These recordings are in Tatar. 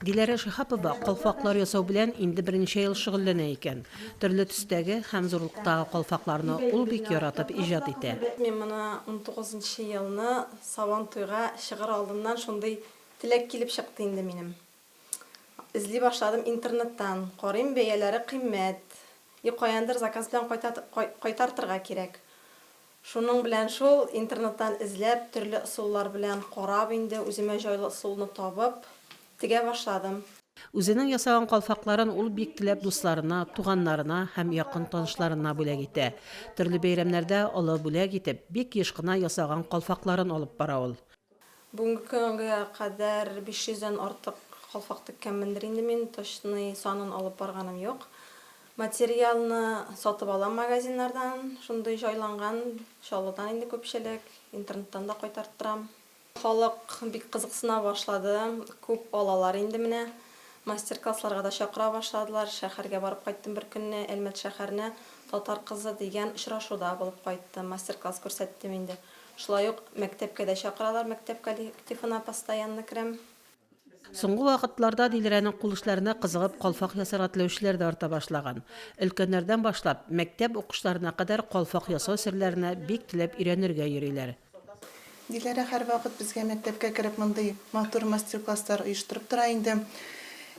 Диләрә Шиһапова калфаклар ясау белән инде берничә ел шөгыльләнә икән. Төрле төстәге һәм зурлыктагы калфакларны ул бик яратып иҗат итә. Мин моны унтугызынчы елны Сабантуйга чыгыр алдыннан шундый теләк килеп чыкты инде минем. Эзли башладым интернеттан. Карыйм, бәяләре кыйммәт. И каяндыр заказ белән кайтартырга кирәк. Шуның белән шул, интернеттан эзләп, төрле ысуллар белән карап инде, үземә җайлы ысулны табып, тегә башладым. Үзенең ясаган калфакларын ул бик теләп дусларына, туганнарына һәм якын танышларына бүләк итә. Төрле бәйрәмнәрдә олы бүләк итеп, бик еш кына ясаган калфакларын алып бара ул. Бүгенге көнгә кадәр 500 дән артык калфак теккәнмендер инде мин, точный санын алып барганым юк. Материалны сатып алам магазиннардан, шундый җайланган, Чаллыдан инде күпчелек, интернеттан да кайтарттырам. Халык бик кызыксына башлады, күп алалар инде менә. Мастер-классларга да чакыра башладылар. Шәһәргә барып кайттым бер көнне, Әлмәт шәһәренә Татар кызы дигән очрашуда булып кайттым, мастер-класс күрсәттем инде. Шулай ук мәктәпкә дә чакыралар, мәктәп коллективына постоянно керәм. Соңгы вакытларда Диләрәнең кул эшләренә кызыгып калфак ясарга теләүчеләр дә арта башлаган. Өлкәннәрдән башлап, мәктәп укучыларына кадәр калфак ясау серләренә бик теләп өйрәнергә йөриләр. Диләрә һәрвакыт безгә мәктәпкә кереп мондый матур мастер-класслар оештырып тора инде.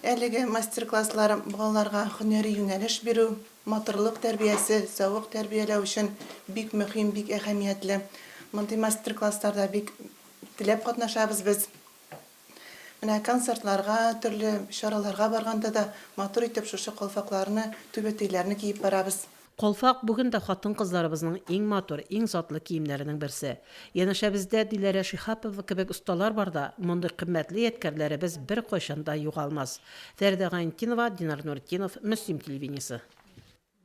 Әлеге мастер-класслар балаларга һөнәри юнәлеш бирү, Матурлык тәрбиясе, зәвык тәрбияләү өчен бик мөһим, бик әһәмиятле. Мондый мастер-классларда бик теләп катнашабыз без. Менә концертларга, төрле чараларга барганда да матур итеп шушы калфакларны, түбәтәйләрне киеп барабыз. Калфак бүген дә хатын-кызларыбызның иң матур, иң затлы киемнәренең берсе. Янәшәбездә Диләрә Шиһапова кебек осталар барда, мондый кыйммәтле ядкәрләребез беркайчан да югалмас. Фәридә Гайнетдинова, Динар Нуретдинов, Мөслим телевидениесе.